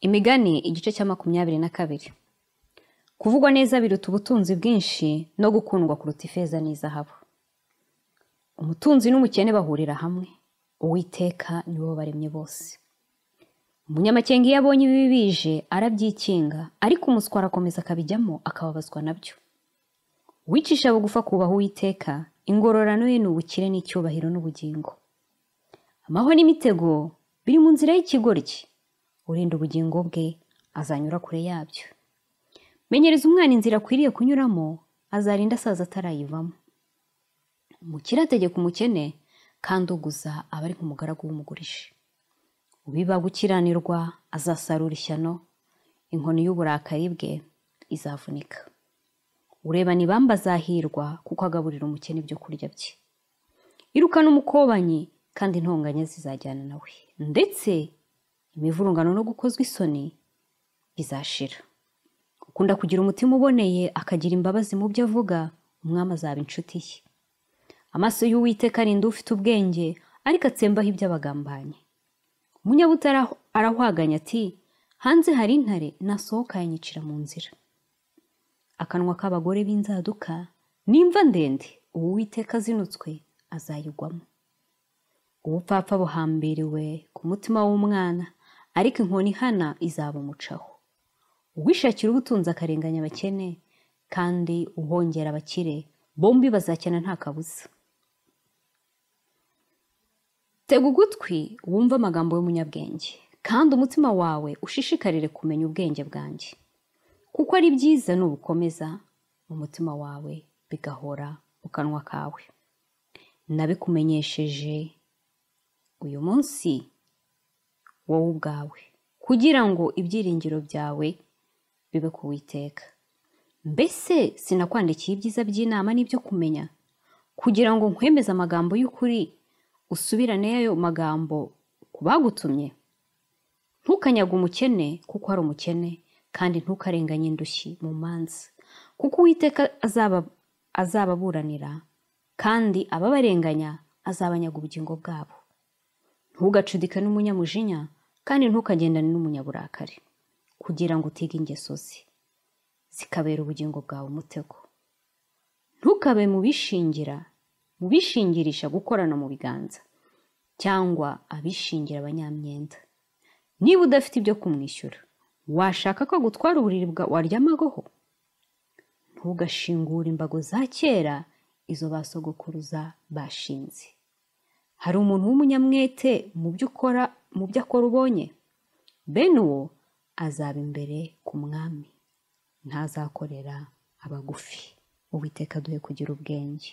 Imigani igice cya 22. Kuvugwa neza biruta ubutunzi bwinshi no gukundwa kuruta ifeza n'izahabu. Umutunzi n'umukene bahurira hamwe, Uwiteka ni bo baremye bose. Umunyamakenga iyo abonye ibibi bije arabyikinga, ariko umuswa arakomeza akabijyamo akababazwa nabyo. Uwicisha bugufi akubaha Uwiteka, ingororano ye ni ubukire n'icyubahiro n'ubugingo. Amahwa n'imitego biri mu nzira y'ikigoryi, urinda ubugingo bwe azanyura kure yabyo. Menyereza umwana inzira akwiriye kunyuramo, azarinda asaza atarayivamo. Umukire ategeka umukene, kandi uguza aba ari nk'umugaragu w'umugurije. Ubiba gukiranirwa azasarura ishyano, inkoni y'uburakari bwe izavunika. Urebana ibamba azahirwa, kuko agaburira umukene ibyo kurya bye. Irukana umukobanyi, kandi intonganya zizajyana nawe, ndetse imivurungano no gukozwa isoni bizashira. Ukunda kugira umutima uboneye akagira imbabazi mu byo avuga, umwami azaba inshuti ye. Amaso y'Uwiteka arinda ufite ubwenge, ariko atsembaho iby'abagambanyi. Umunyabuta arahwaganya ati: hanze hari intare, nasohoka yanyicira mu nzira. Akanwa k'abagore b'inzaduka n'imva ndende, Uwiteka azinutswe azayigwamo. Ubupfapfa buhambiriwe ku mutima w'umwana, ariko inkoni ihana izabumucaho. Uwishakira ubutunzi akarenganya abakene, kandi uhongera abakire, bombi bazakena nta kabuza. Tega ugutwi wumve amagambo y'umunyabwenge, kandi umutima wawe ushishikarire kumenya ubwenge bwanjye, kuko ari byiza nubukomeza mu mutima wawe bigahora mu kanwa kawe. Nabikumenyesheje uyu munsi wowe ubwawe, kugira ngo ibyiringiro byawe bibe ku Uwiteka. Mbese sinakwandikiye ibyiza by'inama n'ibyo kumenya, kugira ngo nkwemeze amagambo y'ukuri, usubirane ayo magambo ku bagutumye? Ntukanyage umukene kuko ari umukene, kandi ntukarenganye indushyi mu manza, kuko Uwiteka azababuranira, kandi ababarenganya azabanyaga ubugingo bwabo. Ntugacudike n'umunyamujinya, kandi ntukagendane n'umunyaburakari, kugira ngo utige ingeso ze zikabera ubugingo bwawe umutego. Ntukabe mu bishingirisha gukorana mu biganza, cyangwa abishingira abanyamyenda. Niba udafite ibyo kumwishyura, washaka ko agutwara uburiri waryamagaho? Ntugashingure imbago za kera, izo ba sogokuruza bashinze. Hari umuntu w'umunyamwete mu byo akora ubonye? Bene uwo azaba imbere ku mwami, ntazakorera abagufi. Uwiteka aduhe kugira ubwenge.